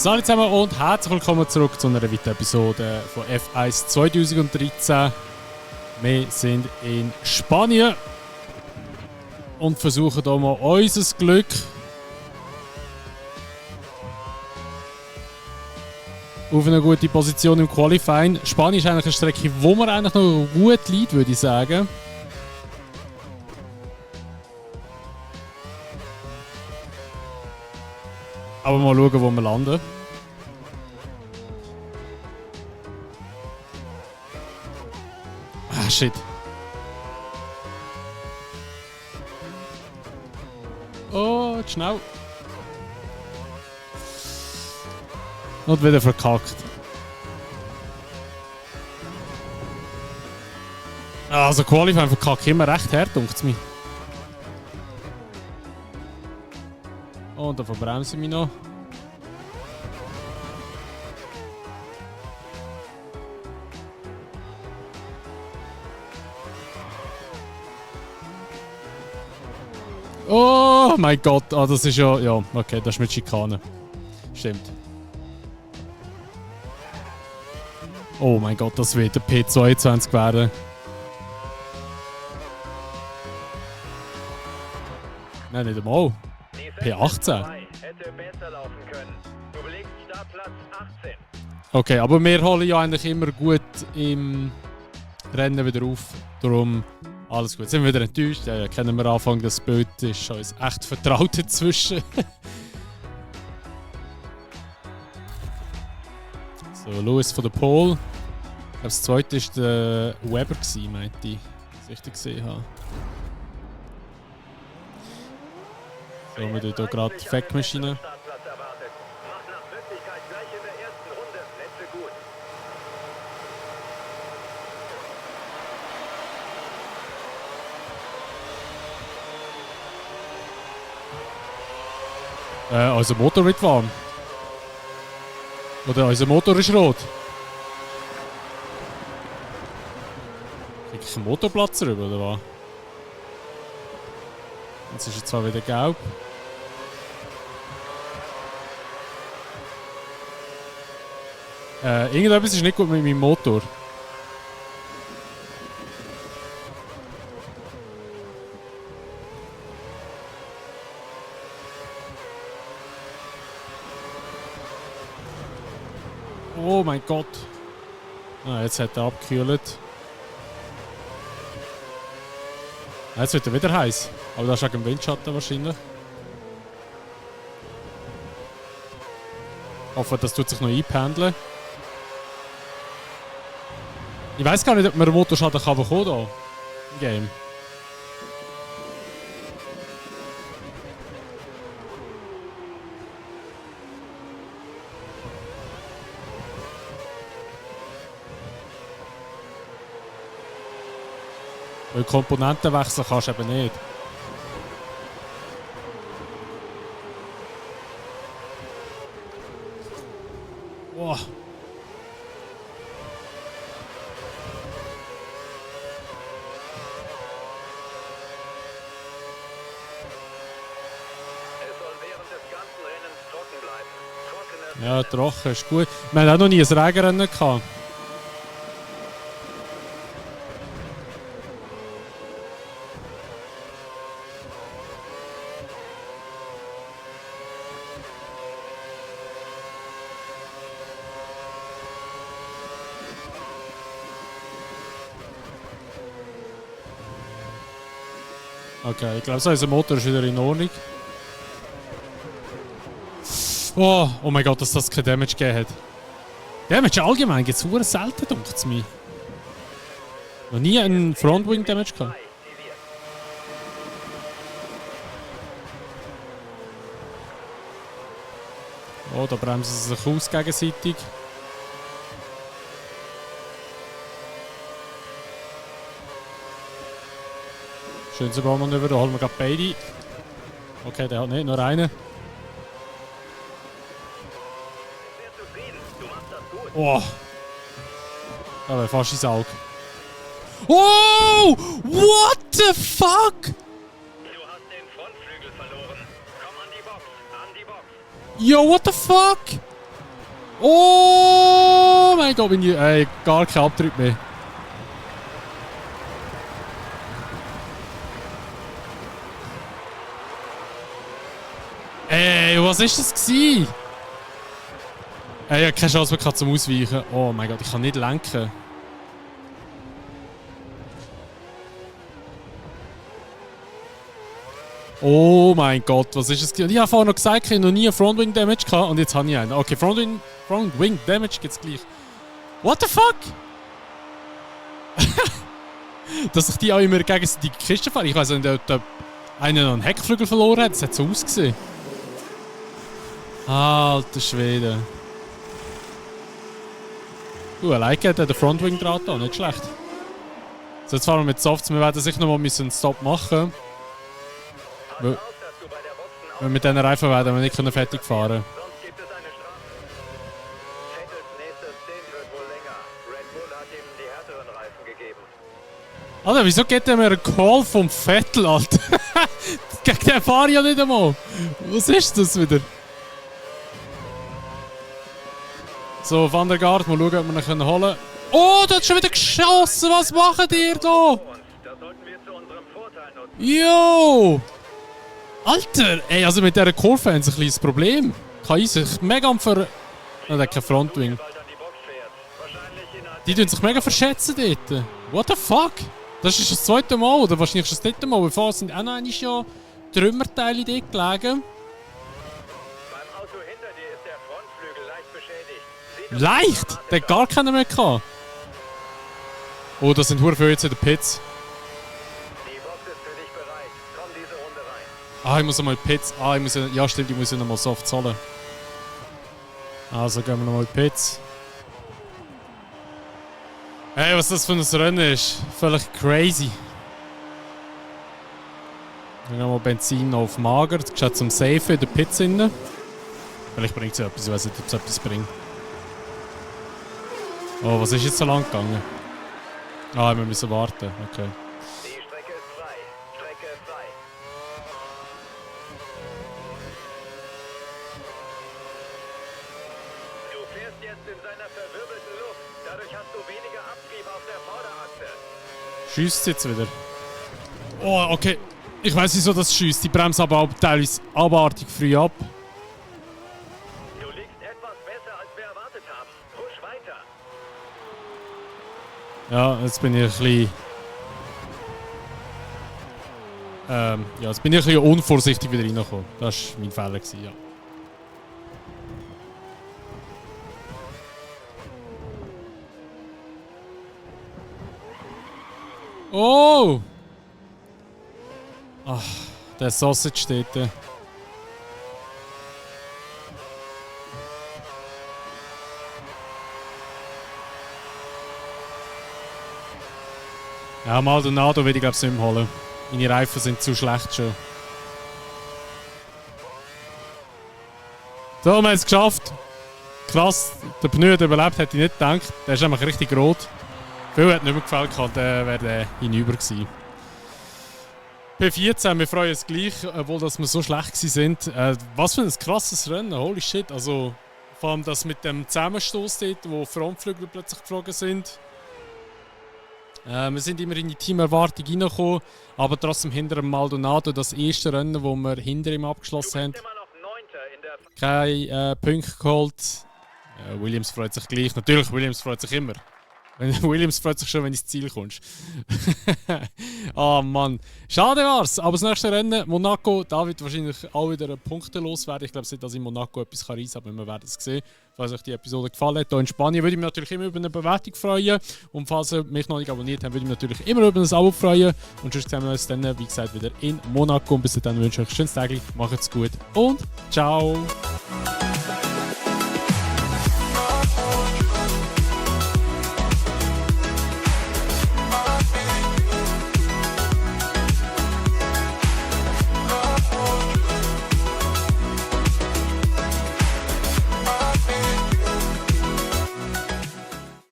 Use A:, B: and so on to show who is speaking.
A: Salut zusammen und herzlich willkommen zurück zu einer weiteren Episode von F1 2013. Wir sind in Spanien und versuchen hier mal unser Glück. Auf eine gute Position im Qualifying. Spanien ist eigentlich eine Strecke, wo man eigentlich noch gut liegt, würde ich sagen. Aber mal schauen, wo wir landen. Ah, shit. Oh, schnell. Und wieder verkackt. Also Qualifying verkackt immer recht hart, denkt es mir. Und dann verbremse ich mich noch. Oh mein Gott, ah, das ist ja... Ja, okay, das ist mit Schikane. Stimmt. Oh mein Gott, das wird der P22 werden. Nein, nicht einmal. P18. Okay, aber wir holen ja eigentlich immer gut im Rennen wieder auf. Darum alles gut. Sind wir wieder enttäuscht? Ja, kennen wir Anfang, das Bild ist uns echt vertraut dazwischen. So, Lewis von der Pole. Ich glaube, das zweite war der Weber, meinte ich, was ich richtig gesehen habe. So, wir tun hier gerade die Fackmaschine. Unser Motor wird warm. Oder unser Motor ist rot. Krieg ich einen Motorplatz rüber, oder was? Jetzt ist er zwar wieder gelb. Irgendetwas ist nicht gut mit meinem Motor. Oh mein Gott. Ah, jetzt hat er abgekühlt. Jetzt wird er wieder heiß. Aber das ist wegen dem Windschatten wahrscheinlich. Ich hoffe, das tut sich noch einpendeln. Ich weiß gar nicht, ob man einen Motorschaden bekommen kann hier im Game. Weil Komponenten wechseln kannst du eben nicht. Wow. Ja, trocken ist gut. Wir haben auch noch nie ein Regenrennen gehabt. Okay, ich glaube, so unser Motor ist wieder in Ordnung. Oh, oh mein Gott, dass das kein Damage gegeben hat. Damage allgemein gibt es sehr selten, denkt es mir. Noch nie einen Frontwing-Damage gehabt. Oh, da bremsen sie sich aus gegenseitig. Schönes Überholmanöver, da holen wir gerade beide. Okay, der hat nicht, nur einen. Oh! Da wäre fast ins Auge. Oh! What the fuck? Du hast den Frontflügel verloren. Komm an die Box, an die Box. Yo, what the fuck? Oh mein Gott, bin ich gar kein Abtrieb mehr. Ey, was ist das gewesen? Ich habe keine Chance mehr zum Ausweichen. Oh mein Gott, ich kann nicht lenken. Oh mein Gott, was ist das? Ich habe vorhin noch gesagt, ich habe noch nie einen Frontwing Damage gehabt und jetzt habe ich einen. Okay, Frontwing Damage gibt es gleich. What the fuck? Dass ich die auch immer gegen die Kiste fahre. Ich weiß nicht, ob da einer noch einen Heckflügel verloren hat. Das hat so ausgesehen. Alter Schwede. Allein hat der Frontwing Draht da, nicht schlecht. So, jetzt fahren wir mit Softs. Wir werden sicher noch mal einen Stop machen. Weil mit diesen Reifen werden wir nicht fertig fahren. Alter, wieso geht der mir einen Call vom Vettel, Alter? Gegen den fahre ich ja nicht einmal. Was ist das wieder? So, Van der Gaart, mal schauen, ob wir ihn holen können. Oh, du hast schon wieder geschossen! Was macht ihr da? Yo! Alter! Ey, also mit dieser Kurve haben sie ein kleines Problem. KI sich mega am der hat kein Frontwing. Die tun sich mega verschätzen dort. What the fuck? Das ist das zweite Mal, oder wahrscheinlich das dritte Mal. Bevor sind auch noch einmal ja Trümmerteile dort gelegen. Leicht? Der hat gar keinen mehr gehabt. Oh, das sind hure viele jetzt in den Pits. Ah, ich muss nochmal Pits. Ah, ich muss ja stimmt, ich muss ja nochmal Soft zahlen. Also gehen wir nochmal Pits. Hey, was das für ein Rennen ist. Völlig crazy. Dann nochmal Benzin auf mager. Das geht zum Safe in den Pits innen. Vielleicht bringt es ja etwas, ich weiß nicht, ob es etwas bringt. Oh, was ist jetzt so lang gegangen? Ah, wir müssen warten. Okay.
B: Die Strecke ist frei. Strecke frei. Du fährst jetzt in seiner verwirbelten Luft. Dadurch hast du weniger Abtrieb auf der Vorderachse.
A: Schießt jetzt wieder. Oh, okay. Ich weiß nicht, wieso das schießt. Die bremst aber auch teilweise abartig früh ab.
B: Du liegst etwas besser, als wir erwartet haben. Push weiter.
A: Ja, jetzt bin ich ein bisschen... ja, jetzt bin ich ein bisschen unvorsichtig wieder reingekommen. Das war mein Fehler, ja. Oh! Ach, der Sausage steht da. Ja, Maldonado will ich glaube ich nicht mehr holen. Meine Reifen sind zu schlecht schon. So, wir haben es geschafft. Krass, der Pneu hat überlebt, hätte ich nicht gedacht. Der ist einfach richtig rot. Viel hat nicht mehr gefällt, der wäre hinüber gewesen. P14, wir freuen uns gleich, obwohl dass wir so schlecht sind. Was für ein krasses Rennen, holy shit. Also, vor allem das mit dem Zusammenstoß dort, wo Frontflügel plötzlich geflogen sind. Wir sind immer in die Teamerwartung reingekommen, aber trotzdem hinter dem Maldonado, das erste Rennen, das wir hinter ihm abgeschlossen haben. Keine Punkte geholt. Williams freut sich gleich. Natürlich, Williams freut sich immer. Williams freut sich schon, wenn du ins Ziel kommst. Ah Mann. Schade war's. Aber das nächste Rennen, Monaco, da wird wahrscheinlich auch wieder punktelos werden. Ich glaube nicht, dass in Monaco etwas reisen kann, aber wir werden es sehen. Falls euch die Episode gefallen hat, hier in Spanien, würde ich mich natürlich immer über eine Bewertung freuen. Und falls ihr mich noch nicht abonniert habt, würde ich mich natürlich immer über ein Abo freuen. Und sonst sehen wir uns dann, wie gesagt, wieder in Monaco. Und bis dann wünsche ich euch ein schönes Tag. Macht's gut und ciao!